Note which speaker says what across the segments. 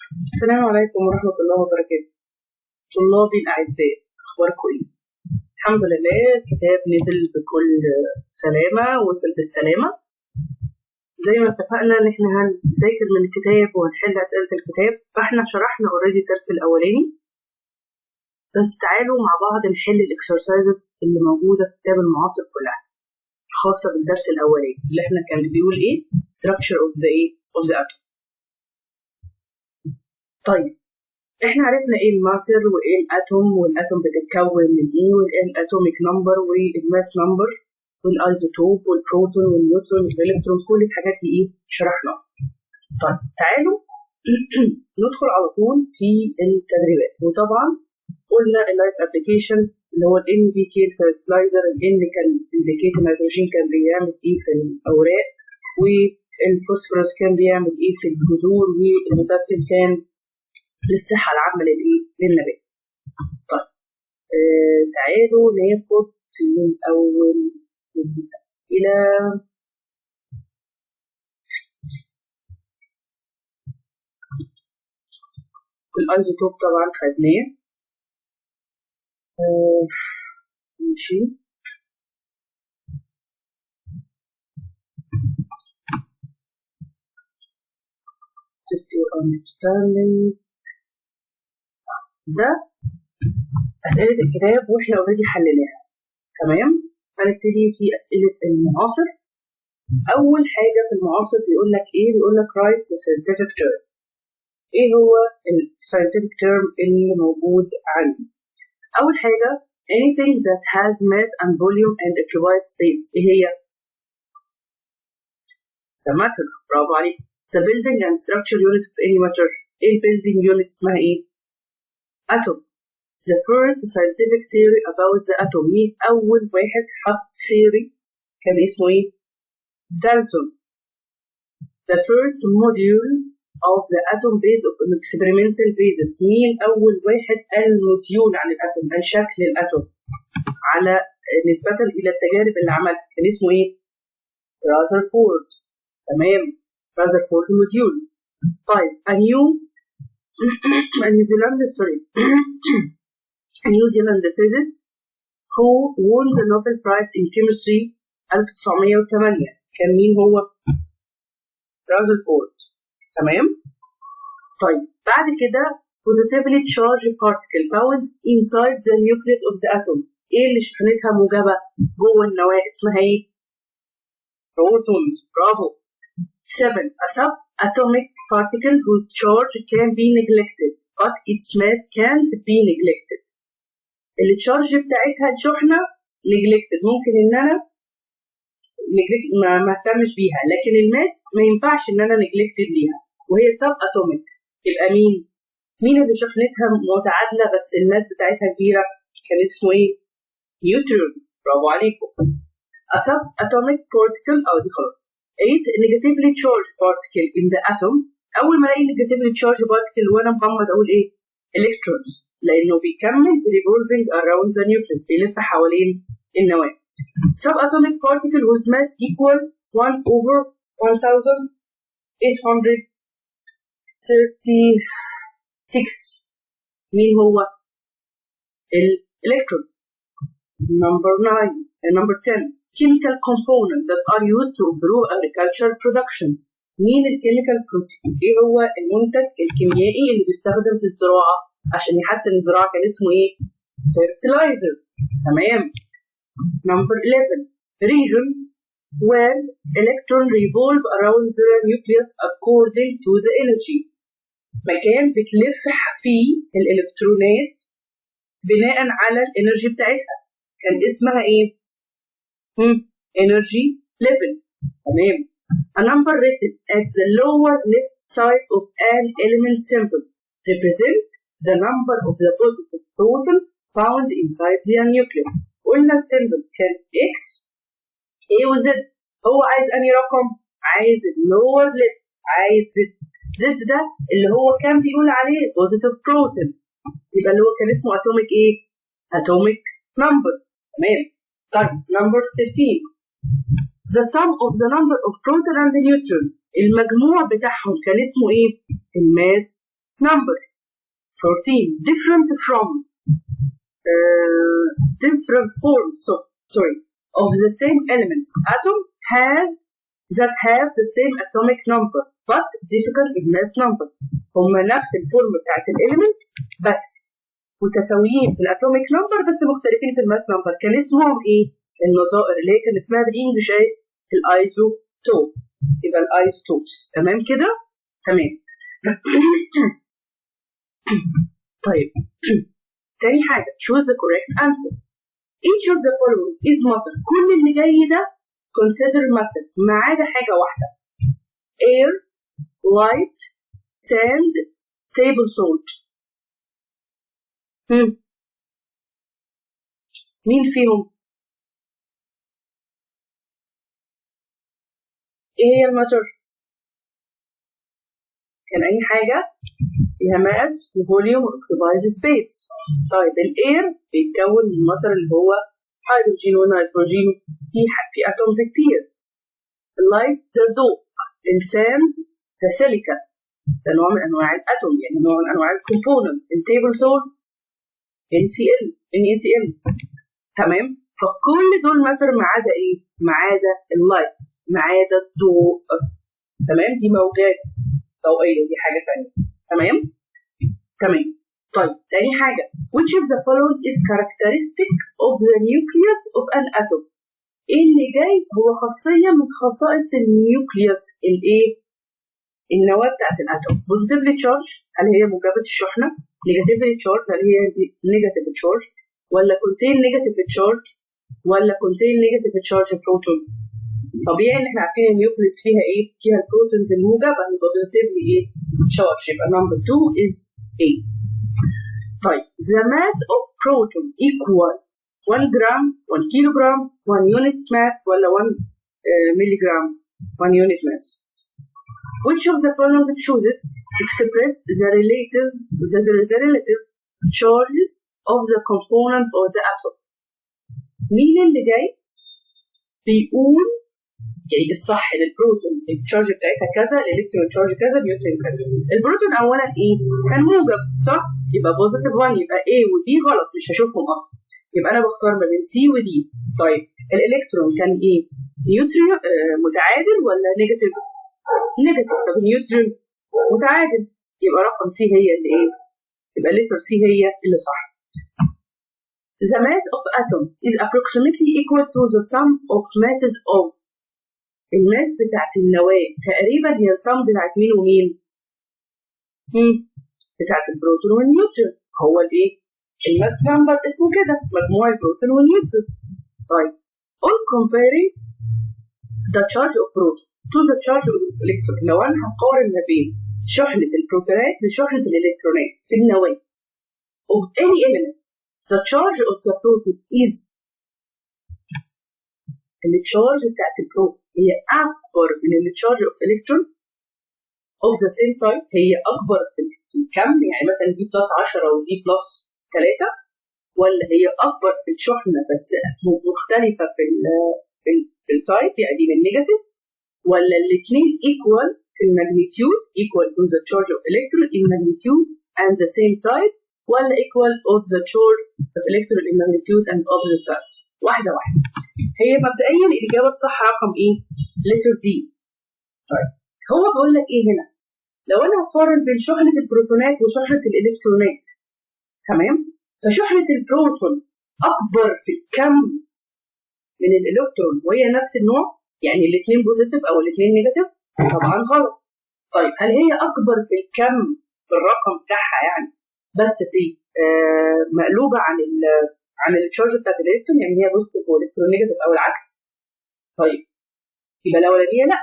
Speaker 1: السلام عليكم ورحمة الله وبركاته. طلابي الأعزاء، أخباركم إيه؟ الحمد لله الكتاب نزل بكل سلامة، وصل بالسلامة. زي ما اتفقنا إن إحنا هنذاكر من الكتاب وهنحل أسئلة الكتاب، فإحنا شرحنا already الدرس الأولاني، بس تعالوا مع بعض نحل ال exercises اللي موجودة في كتاب المعاصر كلها الخاصة بالدرس الأولاني اللي إحنا كان بيقول إيه؟ structure of the إيه؟ of the atom. طيب احنا عرفنا ايه ال matter وايه ال atom، وال atom بتتكون من ايه، وايه ال atomic number وال mass number وال isotope والبروتون والنيوترون والالكترون، كل الحاجات دي ايه شرحناها. طيب تعالوا ندخل على طول في التدريبات. وطبعا قلنا ال life application اللي هو ال NPK fertilizer، ال N كان indicate النيتروجين كان بيعمل ايه في الاوراق، والفوسفورس كان بيعمل ايه في الجذور، والبوتاسيوم كان للصحة العامة للإيه؟ للنبات. طيب تعالوا ناخد من أول الأسئلة. ال isotope طبعا خدناه. ماشي. Test your understanding. ده أسئلة الكتاب وإحنا already حليناها. تمام؟ هنبتدي في أسئلة المعاصر. أول حاجة في المعاصر بيقول لك إيه؟ بيقول لك write the scientific term. إيه هو ال scientific term اللي موجود عندي؟ أول حاجة anything that has mass and volume and occupies space. إيه هي؟ The matter. برافو عليك. The building and structure unit of any matter. إيه ال building unit اسمها إيه؟ atom. The first scientific theory about the atom. مين أول واحد حط theory؟ كان اسمه إيه؟ دالتون. The first module of the atom based on experimental basis. مين أول واحد قال module عن ال atom، قال شكل ال atom على نسبة إلى التجارب اللي عملها؟ كان اسمه إيه؟ رازرفورد. تمام، رازرفورد module. طيب a New Zealand physicist who won the Nobel Prize in Chemistry 1908. كان مين هو؟ رازرفورد. تمام. طيب بعد كده positively charged particle found inside the nucleus of the atom. ايه اللي شحنتها موجبة جوه النواة؟ اسمها ايه؟ protons. برافو. 7. A subatomic particle whose charge can be neglected but its mass can't be neglected. اللي charge بتاعتها الشحنة neglected، ممكن ان انا ما اهتمش بيها، لكن ال mass ما ينفعش ان انا neglected ليها وهي subatomic. يبقى مين؟ مين اللي شحنتها متعادلة بس ال mass بتاعتها كبيرة؟ كان اسمه ايه؟ neutrons. برافو عليكم. A subatomic particle او دي خلاص. 8 negatively charged particle in the atom. اول ما الاقي negatively charged particle وانا مغمض اقول ايه؟ electrons، لانه بيكمل revolving around the nucleus، بيلف حوالين النواة. Subatomic particle whose mass equal 1 over 1836. مين هو؟ الالكترون. Number 9 and number 10 chemical components that are used to improve agricultural production. مين ال chemical protein؟ ايه هو المنتج الكيميائي اللي بيستخدم في الزراعة عشان يحسن الزراعة؟ كان اسمه ايه؟ fertilizer. تمام. Number 11 region where electron revolve around the nucleus according to the energy. مكان بتلف فيه الالكترونات بناء على ال energy بتاعتها، كان اسمها ايه؟ energy level. تمام. A number written at the lower left side of an element symbol represent the number of the positive proton found inside the nucleus. قلنا ال symbol كان X A و Z. هو عايز أنهي رقم؟ عايز lower left، عايز Z. Z ده اللي هو كان بيقول عليه positive proton، يبقى اللي هو كان اسمه atomic ايه؟ atomic number. تمام. طيب number 13 the sum of the number of proton and neutron. المجموع بتاعهم كان اسمه ايه؟ ال mass Number 14، different from different forms of sorry of the same elements atom have that have the same atomic number but different in mass number. هما نفس ال form بتاعت ال element بس متساويين في ال atomic number بس مختلفين في ال mass number. كان اسمهم ايه؟ النظائر اللي هي كان اسمها بال English ايه؟ ال isotope. يبقى ال isotopes. تمام كده؟ تمام. طيب تاني حاجة، choose the correct answer. Each of the following is matter. كل اللي جاي ده consider matter ما عدا حاجة واحدة: air، light، sand، table salt. مين فيهم؟ ايه هي ال matter؟ كان اي حاجة فيها mass و volume و occupies space. طيب ال air بيتكون من matter اللي هو هيدروجين ونيتروجين، في atoms كتير. ال light ده ضوء، ال sand ده سيليكا، ده نوع من انواع ال atom، يعني نوع من انواع ال component. ال table salt NCl NaCl. تمام؟ فكل دول matter ما عدا ايه؟ ما عدا ال light، ما عدا الضوء. تمام؟ دي موجات ضوئية، دي حاجة ثانية. تمام؟ تمام. طيب تاني حاجة، which of the following is characteristic of the nucleus of an atom؟ ايه اللي جاي هو خاصية من خصائص ال nucleus، الايه؟ النواة بتاعت ال atom. Positively charge، هل هي موجبة الشحنة؟ Negatively charge، هل هي negative charge؟ ولا contain negative charge؟ ولا contain negative charge proton؟ طبيعي ان احنا عارفين ال nucleus فيها ايه؟ فيها ال protons الموجبة، يبقى positively ايه؟ charge. يبقى number 2 is A. طيب the mass of proton equal 1 جرام، 1 كيلو جرام، 1 unit mass، ولا 1 ملي جرام؟ 1 unit mass. Which of the following choices express the relative charges of the component of the atom؟ مين اللي جاي بيقول يعني الصح للبروتون ال charge بتاعتها كذا، الالكترون charge كذا، نيوترون كذا. البروتون اولا ايه؟ كان موجب صح؟ يبقى positive 1، يبقى A و B غلط، مش هشوفهم اصلا. يبقى انا بختار ما بين C و D. طيب الالكترون كان ايه؟ نيوترون متعادل ولا negative؟ Negative. طب النيوترون متعادل، يبقى رقم C هي اللي ايه؟ يبقى letter C هي اللي صح. The mass of atom is approximately equal to the sum of masses of. ال mass بتاعت النواة تقريبا هي ال sum بتاعت مين ومين؟ بتاعت البروتون والنيوترون. هو الايه؟ ال mass number اسمه كده، مجموع البروتون والنيوترون. طيب on comparing the charge of proton to the charge of electron، لو انا هقارن ما بين شحنة البروتونات لشحنة الالكترونات في النواة of any element، the charge of the proton is، ال charge بتاعت البروتون هي اكبر من ال charge of electron of the same type، هي اكبر في الكم، يعني مثلا دي plus 10 ودي plus 3، ولا هي اكبر في الشحنة بس مختلفة في ال type، يعني من negative، ولا الاثنين equal في ال magnitude، equal to the charge of electron in magnitude and the same type، ولا equal of the charge of electron in magnitude and opposite type؟ واحدة واحدة. هي مبدئيا الاجابة الصح رقم ايه؟ letter D. طيب هو بيقول لك ايه هنا؟ لو انا هقارن بين شحنه البروتونات وشحنه الالكترونات، تمام؟ فشحنه البروتون اكبر في الكم من الالكترون وهي نفس النوع، يعني الاثنين positive او الاثنين negative، طبعا غلط. طيب هل هي اكبر في الكم في الرقم بتاعها يعني بس في مقلوبة عن ال charge بتاعت الالكترون، يعني هي positive والكترون negative او العكس؟ طيب يبقى الاولانية لا،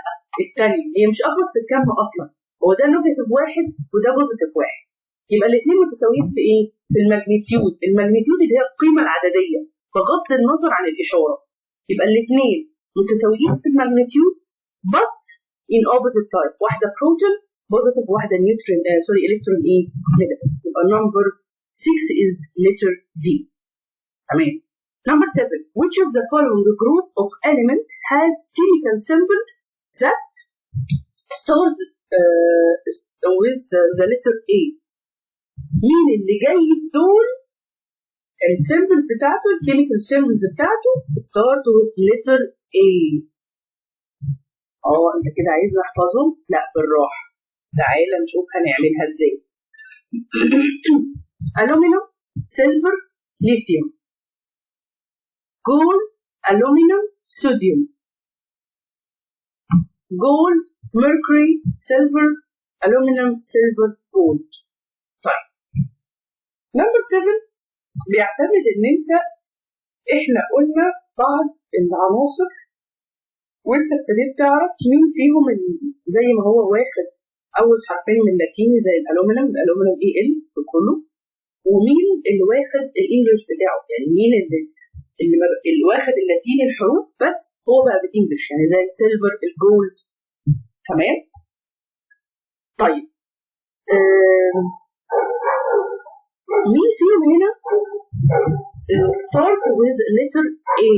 Speaker 1: الثانية هي مش اكبر في الكم اصلا، هو ده negative واحد وده positive واحد، يبقى الاثنين متساويين في ايه؟ في ال magnitude، ال magnitude اللي هي القيمة العدديه بغض النظر عن الاشارة، يبقى الاثنين متساويين في ال magnitude but in opposite type، واحدة بروتون positive واحدة نيوترون sorry الكترون ايه؟ Negative. يبقى number 6 is letter D. تمام. Number 7، which of the following group of element has chemical symbol that starts with the letter A؟ مين اللي جاي في دول ال symbol بتاعته، ال chemical symbols بتاعته start with letter A؟ انت كده عايز نحفظهم؟ لا بالراحة، تعالى نشوف هنعملها ازاي. aluminum، silver، lithium، gold، aluminum، sodium، gold، mercury، silver، aluminum، silver، gold. طيب number 7 بيعتمد ان انت، احنا قلنا بعض العناصر وانت ابتديت تعرف مين فيهم زي ما هو واخد اول حرفين من اللاتيني زي الالومنيوم، الالومنيوم Al في كله، ومين اللي واخد ال English بتاعه، يعني مين اللي واخد اللاتيني الحروف بس هو بقى بال English، يعني زي ال silver، ال gold. تمام. طيب مين فيهم هنا start with letter A؟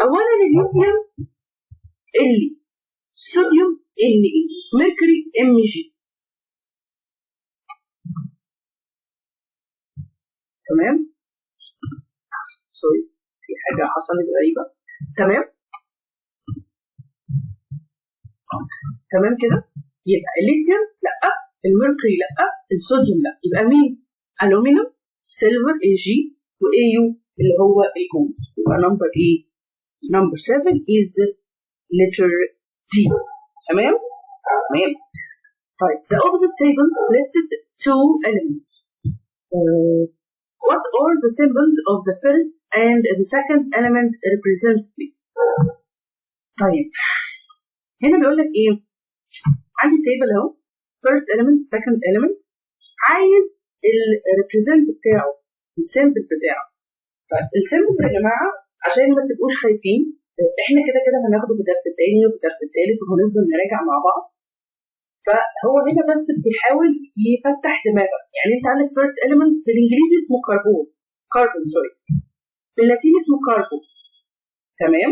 Speaker 1: اولا الليثيوم Li، صوديوم Na، mercury Mg. تمام، sorry في حاجة حصلت غريبة. تمام تمام كده، يبقى الليثيوم لا، ال mercury لا، الصوديوم لا، يبقى مين؟ aluminum، silver Ag، و Au اللي هو ال gold. يبقى number ايه؟ number 7 is letter D. تمام؟ تمام. طيب the opposite table listed two elements. What are the symbols of the first and the second element representatively؟ طيب هنا بيقول لك ايه؟ عندي table اهو، first element second element، عايز ال represent بتاعه، ال symbol بتاعه. طيب ال symbols يا جماعة عشان ما تبقوش خايفين، احنا كده كده هناخده في الدرس الثاني وفي الدرس الثالث وهنفضل نراجع مع بعض. فهو هنا بس بيحاول يفتح دماغك، يعني انت عندك first element بالانجليزي اسمه كربون، carbon sorry، باللاتيني اسمه كربون. تمام؟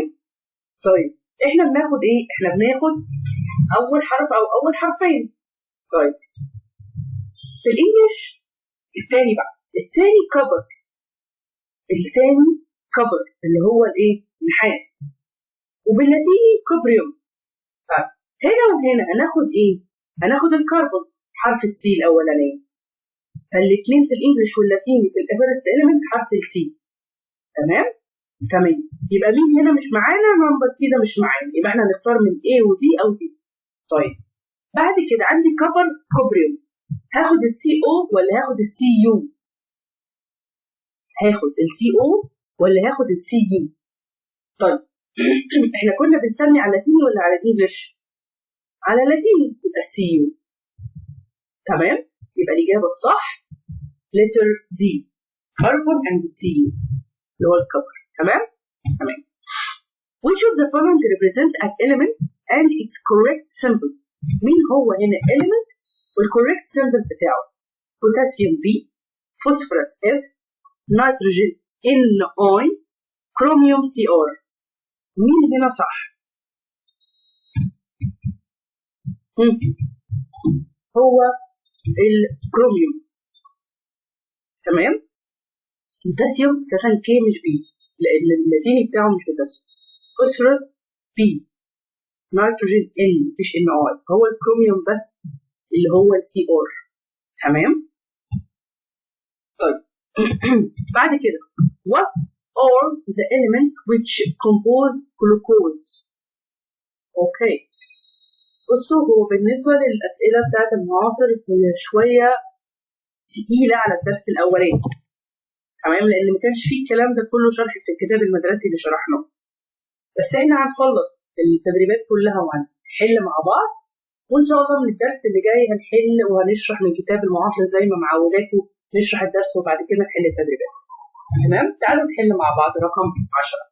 Speaker 1: طيب احنا بناخد ايه؟ احنا بناخد اول حرف او اول حرفين. طيب في ال English الثاني بقى، الثاني copper، الثاني copper اللي هو الايه؟ النحاس، وباللاتيني cuprium. طيب هنا وهنا هناخد ايه؟ هناخد الكربون، حرف ال C الاولانية، فالاثنين في ال English واللاتيني في ال first element حرف ال C. تمام؟ تمام. يبقى مين هنا مش معانا؟ number C ده مش معانا، يبقى احنا هنختار من A و B او D. طيب بعد كده عندي copper cuprium، هاخد ال C O ولا هاخد ال C U؟ هاخد ال C O ولا هاخد ال C U؟ طيب احنا كنا بنسمي على اللاتيني ولا على ال English؟ على اللاتيني، يبقى ال C U. تمام؟ يبقى الاجابة الصح letter D، carbon and C U اللي هو ال copper. تمام؟ تمام. Which of the following represent an element and its correct symbol؟ مين هو هنا element وال correct symbol بتاعه؟ بوتاسيوم P، phosphorus F، نيتروجين Ni، chromium Cr. مين هنا صح؟ هو الكروميوم. تمام؟ بوتاسيوم اساسا K مش P، لان اللاتيني بتاعه مش بوتاسيوم. phosphorus P، نيتروجين N، مفيش Ni، هو الكروميوم بس اللي هو ال Cr. تمام؟ طيب بعد كده what are the element which compose glucose؟ okay بصوا، هو بالنسبة للأسئلة بتاعت المعاصر هي شوية تقيلة على الدرس الأولاني. تمام؟ لأن ما كانش فيه الكلام ده كله شرح في الكتاب المدرسي اللي شرحناه، بس احنا هنخلص التدريبات كلها وهنحل مع بعض، وإن شاء الله من الدرس اللي جاي هنحل وهنشرح من كتاب المعاصر زي ما معوداكم، نشرح الدرس وبعد كده نحل التدريبات. تمام؟ تعالوا نحل مع بعض رقم 10.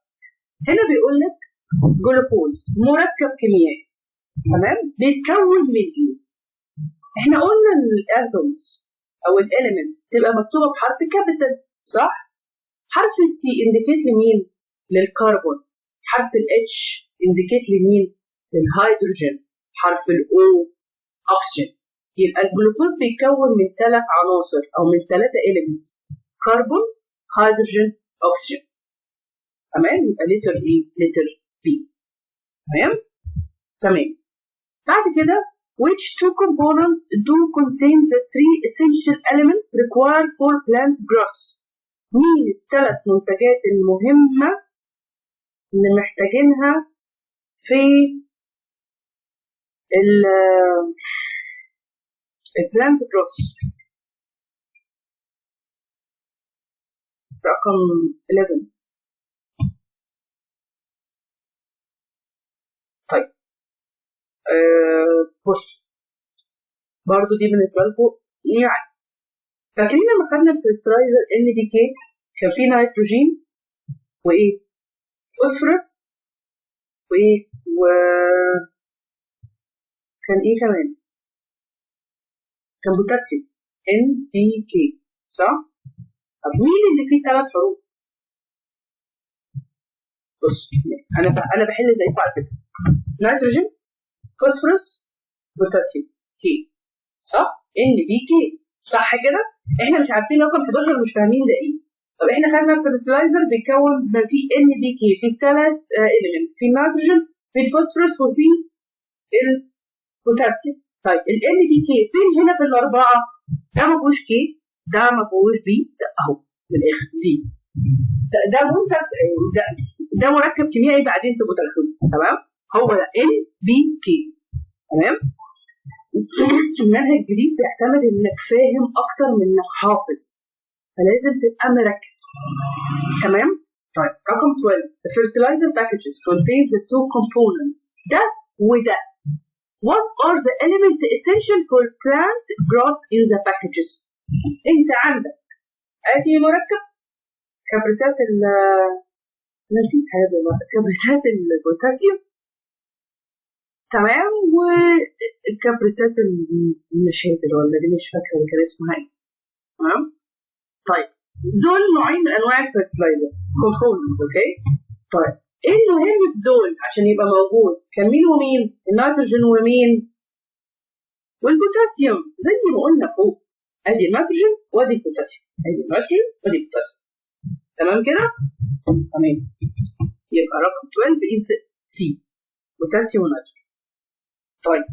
Speaker 1: هنا بيقول لك جلوكوز مركب كيميائي، تمام؟ بيتكون من ايه؟ احنا قلنا ان ال atoms او ال elements تبقى مكتوبة بحرف capital، صح؟ حرف ال C indicate لمين؟ للكربون. حرف ال H indicate لمين؟ للهيدروجين. حرف ال O اكسجين. يبقى الجلوكوز بيتكون من 3 عناصر او من 3 elements، كربون، هيدروجين، اكسجين. تمام؟ يبقى letter ايه؟ letter B. تمام؟ تمام. بعد كده which two components do contain the three essential elements required for plant growth؟ مين الثلاث منتجات المهمة اللي محتاجينها في ال plant growth؟ رقم 11. طيب بص برضو دي بالنسبة لكم يعني فاكرين لما خدنا ال fertilizer NPK كان فيه نيتروجين وايه؟ فوسفورس وايه؟ و كان ايه كمان؟ كان بوتاسيوم NPK صح؟ طب مين اللي فيه 3 حروف؟ بص انا بحل زيكم على فكرة. نيتروجين، فوسفورس، بوتاسيوم، K صح؟ NPK صح كده؟ احنا مش عارفين رقم 11 مش فاهمين ده ايه. طب احنا خدنا ال fertilizer بيتكون فيه NPK، فيه 3 element، في النيتروجين، في الفوسفورس، وفي البوتاسيوم. طيب ال NPK فين هنا في الاربعة؟ ده ما فيهوش K، ده ما فيهوش P، ده اهو من الاخر دي. ده منتج، ده مركب كيميائي بعدين تبقوا تاخدوه. تمام؟ هو ده NPK. تمام؟ المنهج الجديد بيعتمد انك فاهم اكتر من انك حافظ، فلازم تبقى مركز. تمام؟ طيب رقم 12 the fertilizer packages contains the two components ده وده. What are the elements essential for plant growth in the packages؟ انت عندك ادي مركب كبريتات ال نسيت حاجة دلوقتي، كبريتات البوتاسيوم، تمام، والكبريتات المشاتل ولا دي مش فاكره اللي كان اسمها ايه. تمام؟ طيب دول نوعين من انواع ال fertilizer components. okay؟ طيب ايه المهم في دول عشان يبقى موجود؟ كان مين ومين؟ النيتروجين ومين؟ والبوتاسيوم زي ما قلنا فوق، ادي النيتروجين وادي البوتاسيوم، ادي النيتروجين وادي البوتاسيوم. تمام كده؟ تمام. يبقى رقم 12 is C، بوتاسيوم ونيتروجين. طيب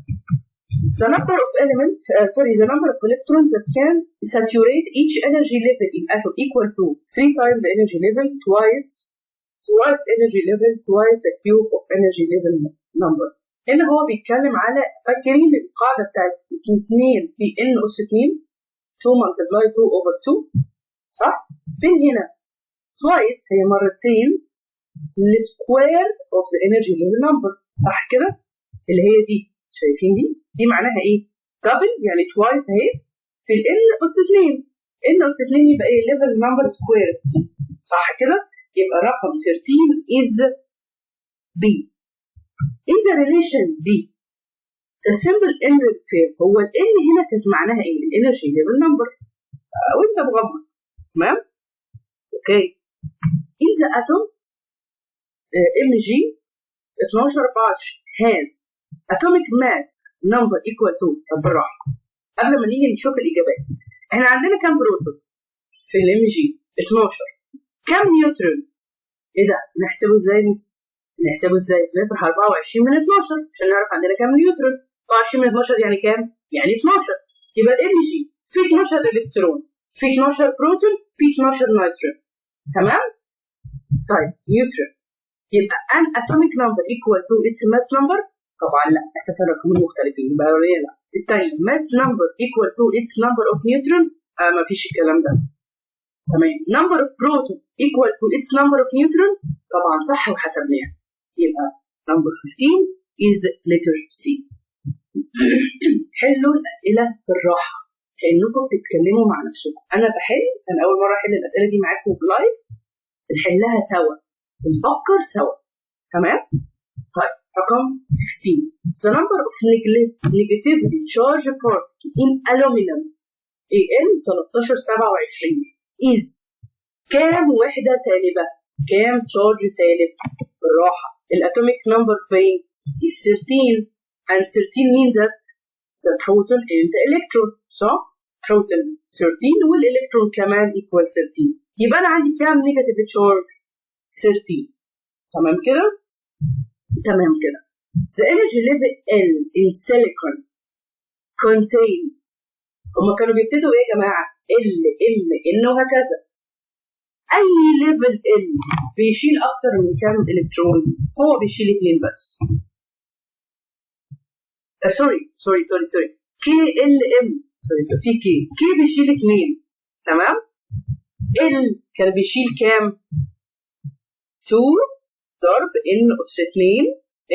Speaker 1: the number of elements the number of electrons that can saturate each energy level in atom equal to 3 times the energy level twice energy level twice the cube of energy level number. هنا هو بيتكلم على، فاكرين القاعدة بتاعت 2 في n أس 2 2 multiply 2 over 2 صح؟ فين هنا؟ twice هي مرتين ال square of the energy level number صح كده؟ اللي هي دي، شايفين دي؟ دي معناها ايه؟ double يعني twice اهي في ال n أس 2، n أس 2 يبقى ايه؟ level number squared صح كده؟ يبقى رقم 13 is B. is the relation دي the symbol n refer، هو ال n هنا كانت معناها ايه؟ ال energy level number وانت مغمض. تمام؟ okay. is the atom Mg 12 14 has atomic mass number equal to. طب بالراحة قبل ما نيجي نشوف الاجابات، احنا عندنا كام بروتون في ال Mg؟ 12. كام نيوترون؟ ايه ده؟ نحسبه ازاي؟ نحسبه ازاي؟ نطرح 24 من 12 عشان نعرف عندنا كام نيوترون. 24 من 12 يعني كام؟ يعني 12. يبقى ال Mg في 12 الكترون، في 12 بروتون، في 12 نيوترون. تمام؟ طيب نيوترون يبقى an atomic number equal to its mass number؟ طبعا لا، اساسا رقمين مختلفين، يبقى الاولانية لا. الثانية mass number equal to its number of neutron؟ ما فيش الكلام ده. تمام. number of proton equal to its number of neutron؟ طبعا صح وحسبناها. يبقى number 15 is letter C. حلوا الاسئلة بالراحة كانكم بتتكلموا مع نفسكم. انا بحل، انا اول مرة احل الاسئلة دي معاكم live، بنحلها سوا، بنفكر سوا. تمام؟ طيب رقم 16 the number of negatively charged particles in aluminum Al 1327 is كام وحدة سالبة؟ كام charge سالب؟ بالراحة. ال atomic number فين؟ is 13 and 13 means that The proton and the electron، صح؟ بروتون 13 والالكترون كمان equal 13، يبقى انا عندي كام negative charge؟ 13. تمام كده؟ تمام كده. The energy level L in silicon contain، هما كانوا بيبتدوا ايه يا جماعة؟ L M N وهكذا. اي level L بيشيل اكتر من كام الكترون؟ هو بيشيل اثنين بس. sorry sorry sorry sorry، K L M، sorry، في K، K بيشيل اثنين، تمام؟ L كان بيشيل كام؟ 2 ضرب N اس 2،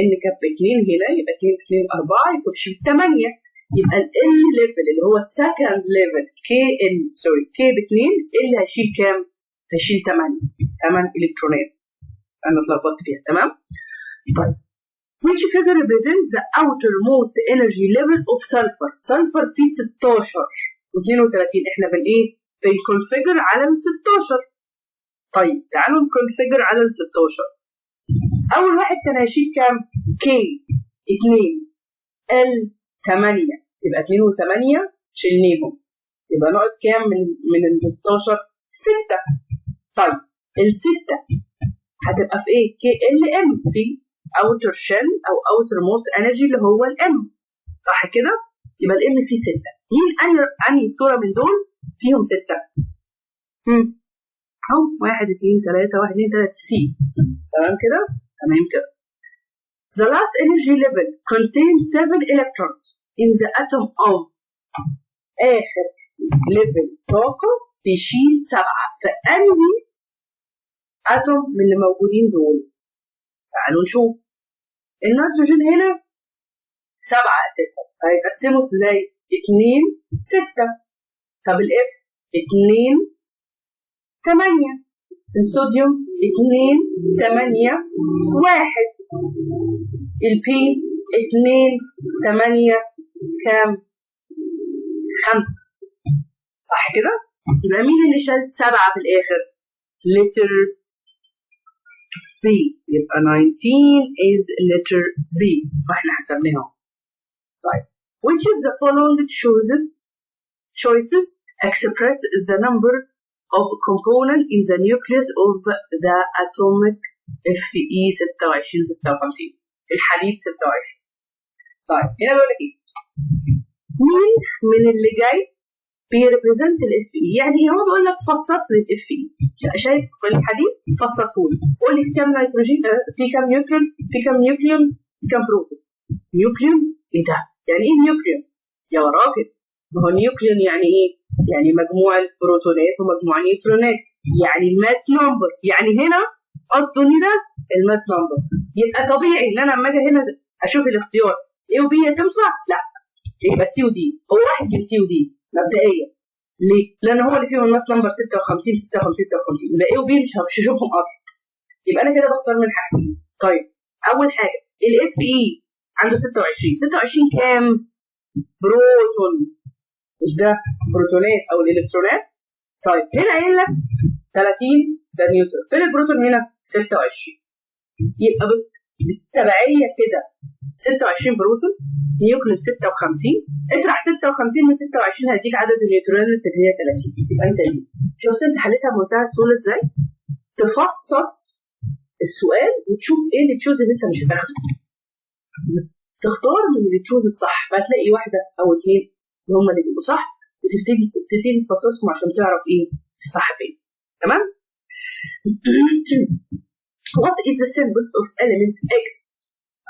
Speaker 1: N كانت ب 2 هنا، يبقى 2 2 4، يبقى بيشيل 8. يبقى ال L level اللي هو ال second level، K L، sorry، K ب 2، L هيشيل كام؟ هيشيل 8، 8 الكترونات. انا اتلخبطت فيها. تمام؟ طيب، which figure represents the outermost energy level of sulfur؟ sulfur فيه 16 و32، احنا بن ايه؟ بن configure على ال 16. طيب، تعالوا ن configure على ال 16. اول واحد كان هيشيل كام؟ K 2، L 8، يبقى 2 و8 شلناهم، يبقى ناقص كام من ال 16؟ 6. طيب، الستة هتبقى في ايه؟ K L M، في outer shell او outermost energy اللي هو ال M، صح كده؟ يبقى ال M فيه 6. مين انهي صوره من دول فيهم 6؟ اهو، 1 2 3، 1 2 3، C. تمام كده؟ تمام كده. The last energy level contains 7 electrons in the atom of، آخر level طاقة بيشيل سبعة في أنهي atom من اللي موجودين دول؟ تعالوا نشوف. النيتروجين هنا سبعة أساسا، هيتقسموا ازاي؟ اتنين ستة. طب ال F؟ اتنين تمانية. الصوديوم اتنين تمانية واحد. ال P اتنين تمانية كام؟ خمسة، صح كده؟ يبقى مين اللي شال سبعة في الآخر؟ letter B. يبقى 19 is letter B، واحنا حسبناها. طيب، which of the following choices express the number of component in the nucleus of the atomic Fe 26 56، الحديد 26؟ طيب، هنا بيقول لك ايه؟ مين من اللي جاي بي represent ال Fe؟ يعني هو بيقول لك فصص لي ال Fe. شايف الحديد؟ فصصه لي، قول لي في كام نيتروجين، في كام نيوترون، في كام nucleon، في كام بروتون. nucleon؟ ايه ده؟ يعني ايه nucleon؟ يا راجل، ما هو nucleon يعني ايه؟ يعني مجموع البروتونات ومجموع النيوترونات، يعني ال mass number. يعني هنا قصده ان ده ال mass number. يبقى طبيعي ان انا لما اجي هنا اشوف الاختيار A و B هتنفع؟ لا. يبقى C و D، هو واحد من C و D مبدئيا. ليه؟ لان هو اللي فيهم ال mass number 56 56 56. يبقى A و B مش هشوفهم اصلا. يبقى انا كده بختار من حاجتين. طيب، اول حاجة ال Fe عنده 26، 26 كام؟ بروتون، مش ده بروتونات او الالكترونات؟ طيب، هنا قايل لك 30 ده نيوترون، فين البروتون هنا؟ 26. يبقى بالتبعيه كده 26 بروتون، nucleon 56، اطرح 56 من 26 هيديك عدد النيوترونات اللي هي 30. يبقى انت دي شفت انت حلتها بمنتهى السهولة ازاي؟ تفصص السؤال وتشوف ايه اللي choose اللي انت مش هتاخده، تختار من اللي choose الصح، فهتلاقي واحدة او اثنين اللي هم اللي بيبقوا صح، وتبتدي تفصصهم عشان تعرف ايه الصح فين. تمام؟ What is the symbol of element X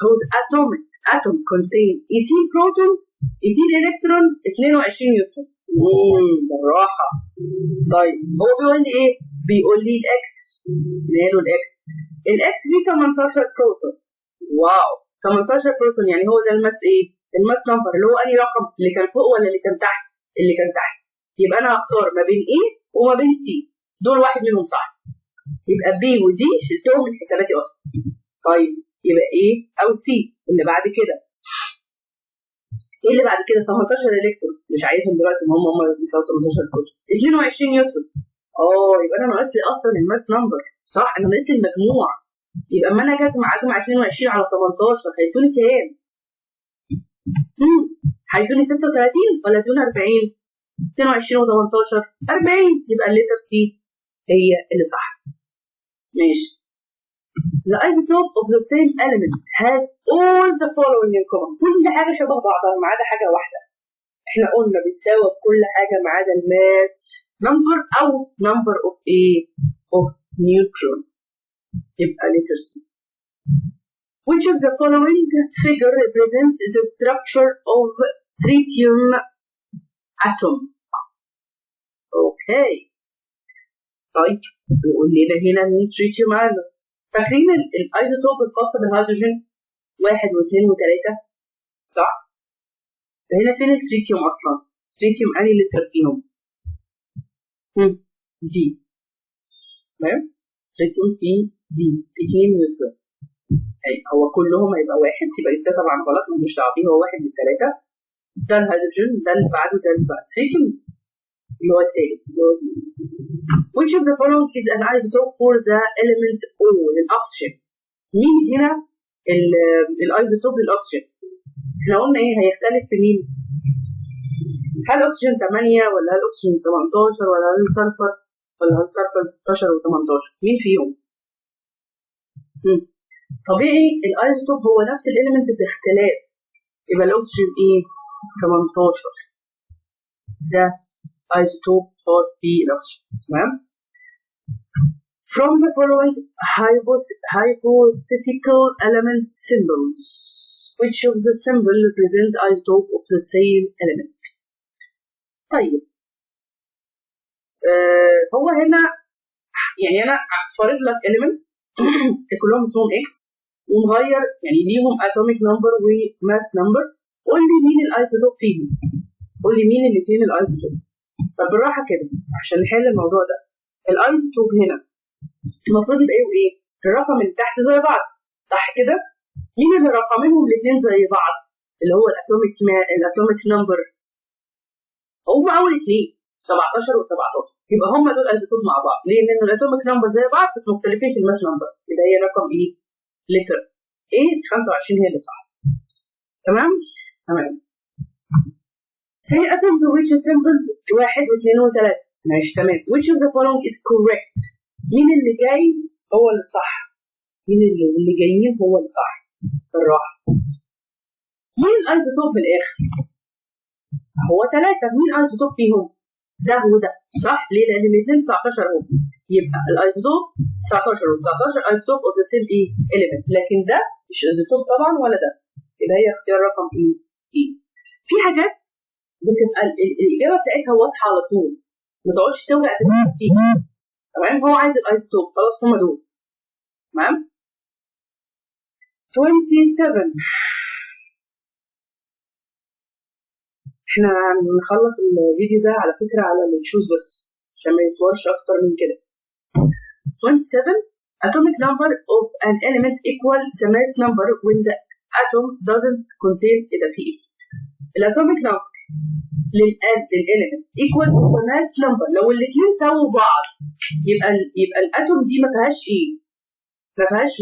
Speaker 1: whose atom contain 18 protons، 18 electron، 22 نيوترون؟ بالراحة. طيب، هو بيقول لي ايه؟ بيقول لي ال X. ماله ال X؟ ال X فيه 18 بروتون. wow، 18 بروتون، يعني هو ده ال mass ايه؟ ال mass number، اللي هو انهي رقم؟ اللي كان فوق ولا اللي كان تحت؟ اللي كان تحت. يبقى انا هختار ما بين A وما بين C، دول واحد منهم صح. يبقى B و D شلتهم من حساباتي اصلا. طيب، يبقى A او C. اللي بعد كده ايه؟ اللي بعد كده 18 الكترون، مش عايزهم دلوقتي، ما هم بيساووا 18 بروتون. 22 نيوترون، يبقى انا ناقص لي اصلا ال mass number، صح؟ انا ناقص لي المجموع. يبقى اما انا اجي اجمع 22 على 18 هيدوني كام؟ هيدوني 36 ولا يدوني 40؟ 22 و18 40، يبقى ال letter C هي اللي صح. ماشي. The isotope of the same element has all the following in common. كل حاجة شبه بعضها ما عدا حاجة واحدة. احنا قلنا بتساوي في كل حاجة ما عدا ال mass number أو number of ايه؟ of neutron. يبقى letter C. Which of the following figure represents the structure of tritium atom? okay. طيب بيقول لنا هنا مين tritium atom؟ فاكرين ال isotope الخاصة بالهيدروجين 1 و2 و3 صح؟ فهنا فين التريتيوم اصلا؟ تريتيوم انهي letter فيهم؟ D. تمام؟ تريتيوم في D 2 نيوترون. هو كلهم هيبقى واحد، يبقى ده طبعا غلط مالناش دعوه بيه، هو واحد من ثلاثة. ده الهيدروجين، ده اللي بعده، ده اللي بعده، تريتيوم اللي هو الثالث اللي هو D. Which of the following is an isotope for the element O للأكسجين؟ مين هنا ال isotope للأكسجين؟ احنا قلنا ايه هيختلف في مين؟ هل اكسجين 8 ولا هل اكسجين 18 ولا هل sulfur ولا هل sulfur 16 و18؟ مين فيهم؟ طبيعي ال isotope هو نفس ال element باختلاف، يبقى الاكسجين ايه؟ 18 ده isotope خاص بالاكسجين. تمام؟ From the following hypothetical element symbols, which of the symbol represent isotope of the same element؟ طيب هو هنا يعني انا فارض لك elements كلهم اسمهم X ومغير يعني ليهم atomic number و mass number. قول لي مين ال isotope فيهم، قول لي مين الاثنين ال isotope. طب بالراحة كده عشان نحل الموضوع ده. ال isotope هنا المفروض يبقى ايه وايه؟ الرقم اللي تحت زي بعض صح كده؟ مين اللي رقمينهم الاثنين زي بعض؟ اللي هو ال atomic number هم اول اثنين 17 و17، يبقى هم دول isotope مع بعض. ليه؟ لان ال atomic number زي بعض بس مختلفين في ال mass number. يبقى هي رقم ايه؟ letter A 25 هي اللي صح. تمام؟ تمام. Say atoms which symbols 1 و2 و3. ماشي تمام. Which of the following is correct؟ مين اللي جاي هو اللي صح؟ مين اللي جايين هو اللي صح؟ بالراحة. مين ال isotope في الآخر؟ هو 3. مين isotope فيهم؟ ده وده صح؟ ليه؟ لأن الاثنين 19 اهو. يبقى ال isotope 19 و19 isotope of the same ايه؟ element، لكن ده مش isotope طبعا ولا ده. يبقى هي اختيار رقم ايه؟ ايه. في حاجات بتبقى الاجابة بتاعتها واضحة على طول، ما تقعدش توجع دماغك فيها. تمام؟ هو عايز ال isotope خلاص هم دول. تمام؟ 27. احنا هنخلص الفيديو ده على فكرة على ال choose بس عشان ما يطولش اكتر من كده. 27 atomic number of an element equal the mass number when the atom doesn't contain ايه ده في ايه؟ ال atomic number لل element equal the mass number، لو الاثنين ساووا بعض يبقى ال atom دي ما فيهاش ايه؟ ما فيهاش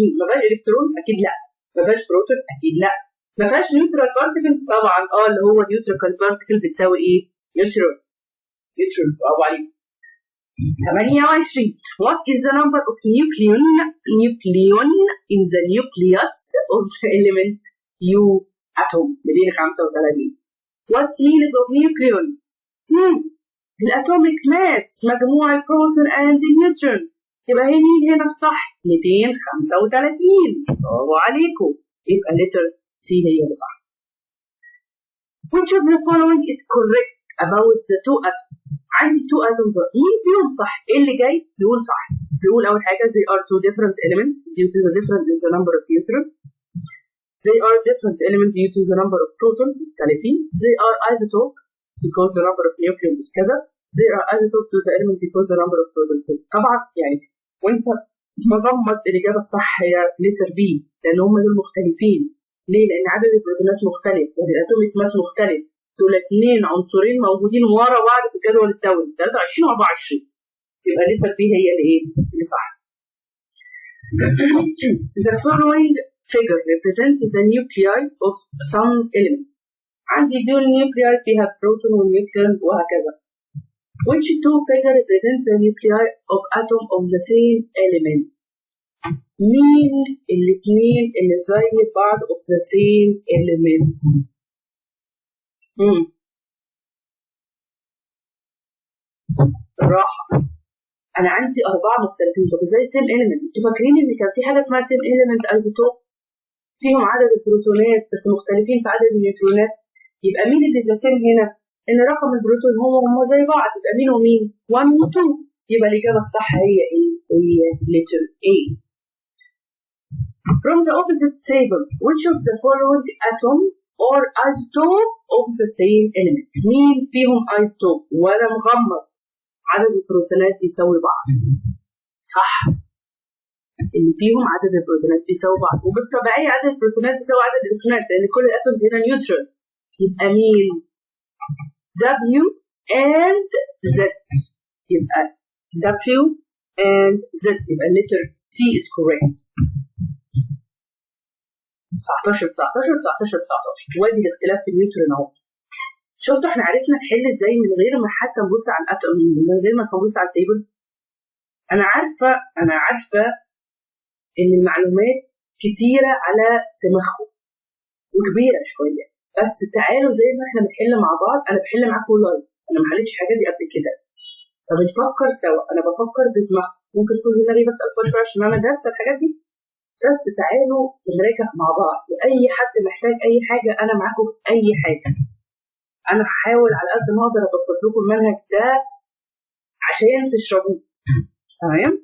Speaker 1: الكترون اكيد لا، ما فيهاش بروتون اكيد لا، ما فيهاش neutral particle طبعا اللي هو neutral particle بتساوي ايه؟ نيوترال. نيوترال برافو عليك. 28 What is the number of nucleon in the nucleus of the element U atom؟ 235. What's meaning of nucleon؟ ال atomic mass مجموع البروتون and النيوترون. يبقى هي مين هنا الصح؟ 235. برافو عليكم. يبقى letter C هي اللي صح. Which of the following is correct about the two atoms؟ عندي two atoms، مين فيهم صح؟ ايه اللي جاي بيقول صح؟ بيقول اول حاجة they are two different elements due to the difference in the number of neutron. They are different elements due to the number of proton مختلفين. They are isotope because the number of nucleon is كذا. They are isotope to the element because the number of proton كذا. طبعا يعني وانت مغمض الاجابة الصح هي letter B لان هم دول مختلفين. ليه؟ لان عدد البروتونات مختلف وال atomic mass مختلف. دول اثنين عنصرين موجودين ورا بعض في الجدول الدوري 23 و 24. يبقى letter B هي اللي ايه؟ اللي صح. The following figure represents the nuclei of some elements. عندي dual nuclei فيها بروتون ونيوترون وهكذا. Which two figure represents the nuclei of atom of the same element؟ مين الاثنين اللي زي بعض of the same element؟ راحة. أنا عندي 4 مختلفين، طب إزاي same element؟ أنتوا فاكرين إن كان في حاجة اسمها same element isotope؟ فيهم عدد البروتونات بس مختلفين في عدد النيوترونات. يبقى مين اللي the same هنا؟ إن رقم البروتون هو هم زي بعض، يبقى مين ومين؟ 1 و 2. يبقى الإجابة الصح هي إيه؟ هي letter A. From the opposite table, which of the following atom or isotope of the same element؟ مين فيهم isotope؟ ولا مغمض، عدد البروتونات بيساوي بعض، صح؟ اللي فيهم عدد البروتونات بيساوي بعض، وبالتبعية عدد البروتونات بيساوي عدد الالكترونات لأن كل ال atoms هنا neutral. يبقى مين؟ W and Z. يبقى W and Z، يبقى letter C is correct. 19 19 19 19. وادي الاختلاف في النيوترون اهو. شفتوا احنا عرفنا نحل ازاي من غير ما حتى نبص على ال atom، من غير ما نبص على ال table. انا عارفه ان المعلومات كتيرة على دماغكم وكبيره شوية، بس تعالوا زي ما احنا بنحل مع بعض. انا بحل معاكم live، انا ما حليتش الحاجات دي قبل كده، فبنفكر سوا. انا بفكر بدماغكم، ممكن تكون دماغي بس اكبر شوية عشان انا دارسه الحاجات دي، بس تعالوا نراجع مع بعض. واي حد محتاج اي حاجة انا معاكم في اي حاجة. انا هحاول على قد ما اقدر ابسط لكم المنهج ده عشان تشربوه، تمام؟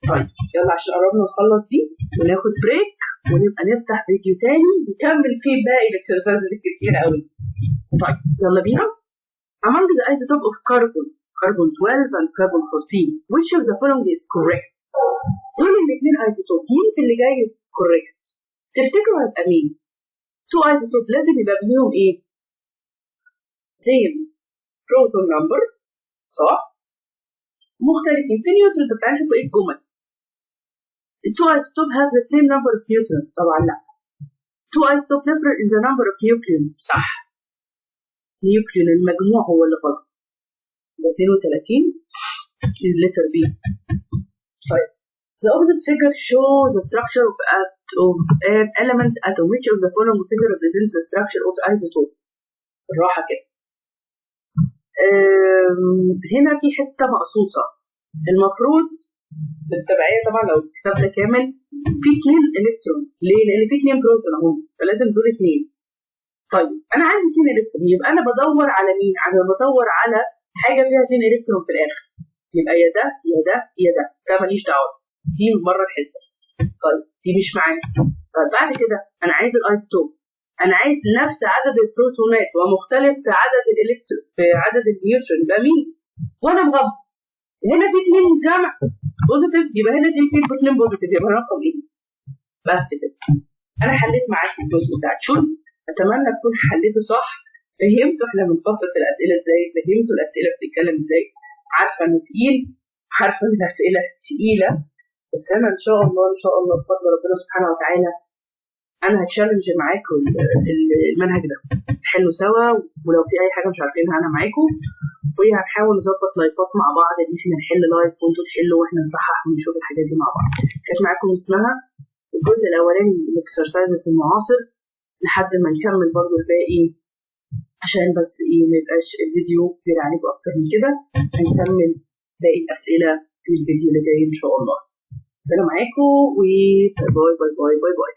Speaker 1: طيب يلا عشان قربنا نخلص دي وناخد break ونبقى نفتح فيديو تاني نكمل فيه باقي ال exercises الكتير قوي. طيب يلا بينا. Among the isotope of carbon, carbon 12 and carbon 14, which of the following is correct؟ دول الاثنين isotope، مين في اللي جاي correct؟ تفتكروا هيبقى مين؟ two isotope لازم يبقى بينهم ايه؟ same proton number، صح؟ مختلفين في نيوترون. طب تعالوا نشوفوا ايه الجمل. The two isotopes have the same number of neutrons، طبعا لا. Two isotopes differ in the number of nucleons، صح. nucleon المجموع هو اللي غلط. 32 is letter B. طيب the opposite figure shows the structure of an element atom. Which of the following figure represents the structure of isotope؟ بالراحة كده. هنا في حتة مقصوصة، المفروض بالتبعية طبعا لو الكتاب ده كامل في 2 الكترون. ليه؟ لأن في 2 بروتون اهم، فلازم دول 2. طيب أنا عندي 2 الكترون، يبقى أنا بدور على مين؟ أنا بدور على حاجة فيها 2 الكترون في الآخر، يبقى يا ده يا ده يا ده، ده ماليش دعوة، دي بره الحسبة. طيب دي مش معايا. طيب بعد كده أنا عايز ال isotope، أنا عايز نفس عدد البروتونات ومختلف في عدد الإلكترون في عدد النيوترون، يبقى مين؟ وأنا مغمض. هنا في 2 جمع positive، يبقى هنا في 2 positive، يبقى رقم ايه؟ بس كده. انا حليت معاكم الجزء بتاع choose، اتمنى تكون حليته صح، فهمتوا احنا بنفصص الاسئلة ازاي، فهمتوا الاسئلة بتتكلم ازاي. عارفه انه تقيل، عارفه ان الاسئلة تقيلة، بس انا ان شاء الله ان شاء الله بفضل ربنا سبحانه وتعالى انا ه challenge معاكم المنهج ده، نحله سوا، ولو في اي حاجة مش عارفينها انا معاكم، وهنحاول نظبط live ات مع بعض ان احنا نحل live وانتوا تحلوا واحنا نصحح ونشوف الحاجات دي مع بعض. كانت معاكم اسمها الجزء الاولاني من ال exercises المعاصر، لحد ما نكمل برضو الباقي عشان بس ايه ما يبقاش الفيديو كبير عليكم اكتر من كده. هنكمل باقي الاسئلة في الفيديو اللي جاي ان شاء الله. انا معاكم و bye bye bye bye bye.